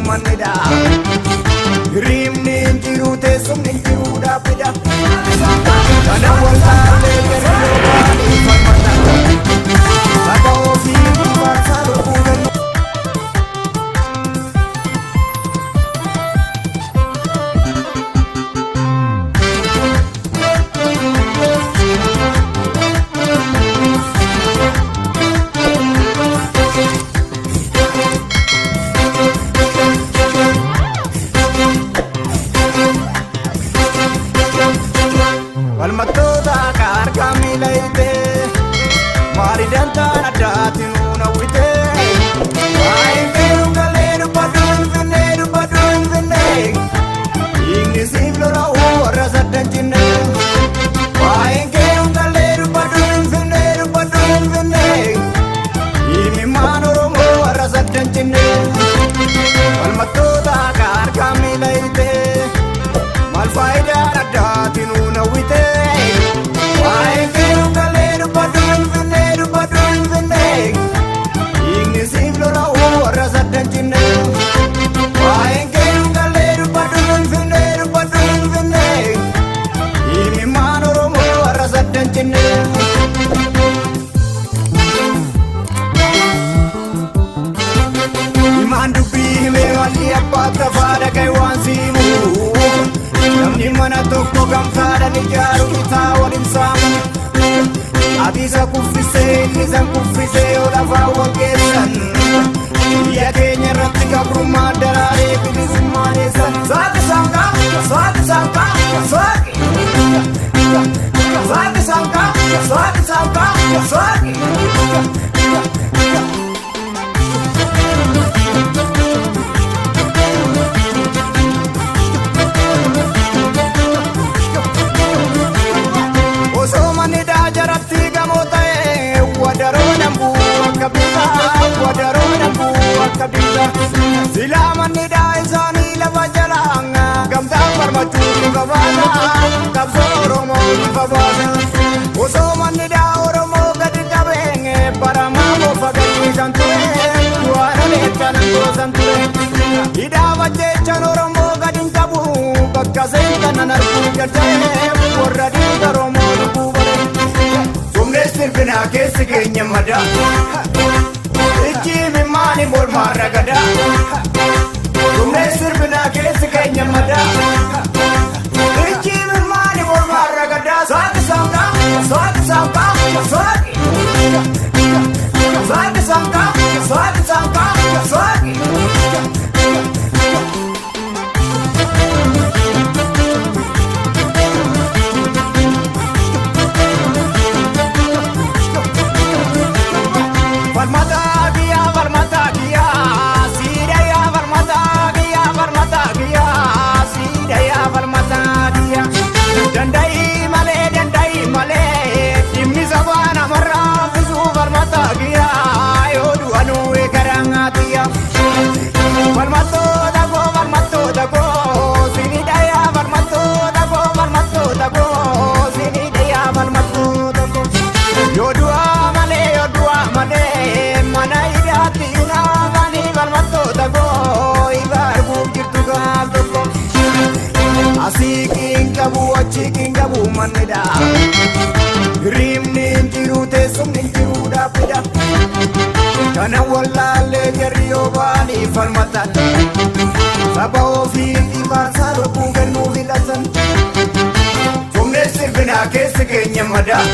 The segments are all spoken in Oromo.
mannidha. Hiriimni hin jiru, teessumni hin jiru, dhaabbidha. Kana wallaalee jarri yoo ba'anii falmatan. Saba ofii aarsaa lubbuu kennu. Falmattoota harkaa miila hiitee, maali dantaan addaatti nuun hawwitee? Waa'een feeruu galee dubbadhu Finfinnee, dubbadhu Finfinnee. Dhiigni siif lola'u warra saddan cinne. Waa'een keeruu galee dubbadhu Finfinnee, dubbadhu Finfinnee. Dhiigni Oromoo warra saddan cinne. Falmattoota harkaa miila hiitee, maal faayidaan addaatti nuun hawwitee? Waa'een keeruu galee dubbadhu Finfinnee, dubbadhu Finfinnee. Dhiigni siif lola'u warra saddan cinne. Waa'een keeruu galee dubbadhu Finfinnee, dubbadhu Finfinnee. Dhiigni Oromoo warra saddan cinne. Himaan dubbii himee walli abbaa tafaa dhagaye waan siimu. Namni mana tokko gamtaadhaan ijaaru bitaa waliin saamu. Ati isa kuffisee, inni isa kuffisee, yoo lafaa wal geessan. Biyya keenya irratti gabrummaan daraaree bilisummaan eessan? Saaqi saanqaa, saaqi saanqaa, saaqi. Saaqi saanqaa, saaqi saanqaa, saaqi. Osoo manni jaratti gamoo ta'e, wadaroo dambuu akka bitaa, wadaroo dambuu akka bitaa. Silaa manni isaanii lafa jalaa, gamtaan falmachuu bifa baasa, qabsoo Oromoo bifa baasa. Osoo manni Oromoo gadi qabee, baramaa bofa gadi ture, waan oleechaan goosan ture. Hidhaa jechaan Oromoo gadi hin qabu, bakka seentan nan arguu jaltee, warra dhiiga Oromoo lubbuu bare. Sumnee sirbinaa keessi keenya madaa. Ijji maani mormaa ragadaa. Sumnee sirbinaa keessi keenya madaa. Ijji maani mormaa ragadaa. Saaqi saanqaa, saaqi saanqaa, saaqi. Saaqi saanqaa, saaqi saanqaa, saaqi. Falmataa kiyyaa, falmataa kiyyaa, siidayyaa, falmataa kiyyaa, falmataa kiyyaa, siidayyaa, falmataa kiyyaa. Danda'i malee, danda'i malee, dhimmi sabaa namarraa fisuu, falmataa kiyyaa, yoo du'anuu eegaraa tiyya. Falmattoota koo, falmattoota koo, sinidayyaa, falmattoota koo, falmattoota koo, sinidayyaa, falmattoota koo. Yoo du'aa malee, yoo du'aa malee, mana hidhaatti naafanii, falmattoota koo, ifa arguuf jirtu gaaf tokko. Asii qiin qabu, achi qiin qabu mannidha. Hiriimni hin jiru, teessumni hin jiru, dhaabbidha. Kana wallaallee jarri yoo ba'anii falmatan. Saba ofii aarsaa lubbuu kennuu filatan. Sumnee sirbinaa keessi keenya madaa.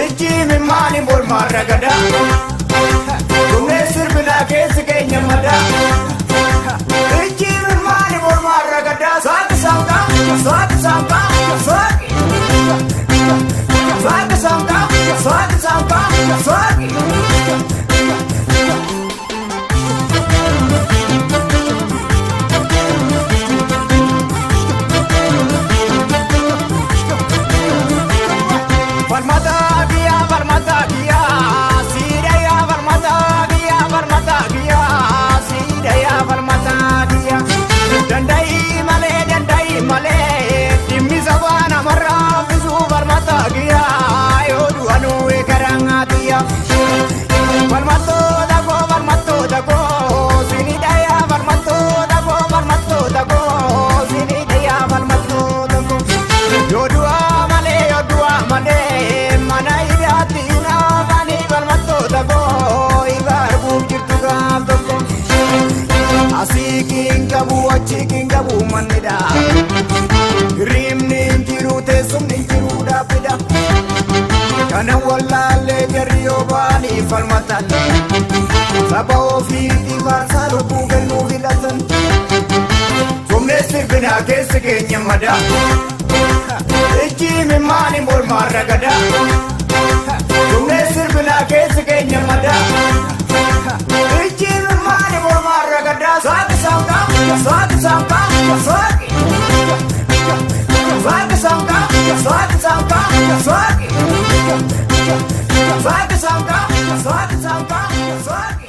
Ijji maani mormaa ragadaa. Sumnee sirbinaa keessi keenya madaa. Ijji maani mormaa ragadaa. Saaqi saanqaa, saaqi saanqaa, saaqi. Saaqi saanqaa, saaqi saanqaa, saaqi. Falmataa kiyyaa, falmataa kiyyaa, siidayyaa, falmataa kiyyaa, falmataa kiyyaa, siidayyaa, falmataa kiyyaa. Danda'i malee, danda'i malee, dhimmi sabaa namarraa fisuu, falmataa kiyyaa, yoo du'anuu eegaraa tiyya. Falmattoota koo, falmattoota koo, sinidayyaa. qabu, achi hin qabu mannidha. Hirriibni hin jiru, teessumni hin jiru, dhaabbidha. Kana wallaallee jarri yoo ba'anii falmatan. Saba ofiitiif aarsaa lubbuu kennuu filatan. Somnee sirbinaa keessi keenya madaa. Ijji mimmaani mormaan ragadaa. Somnee sirbinaa keessi keenya madaa. Ijji mimmaani mormaan ragadaa. Saaqi saanqaa, saaqi saanqaa, saaqi. Saaqi saanqaa, saaqi saanqaa, saaqi. Saaqi saanqaa, saaqi saanqaa, saaqi.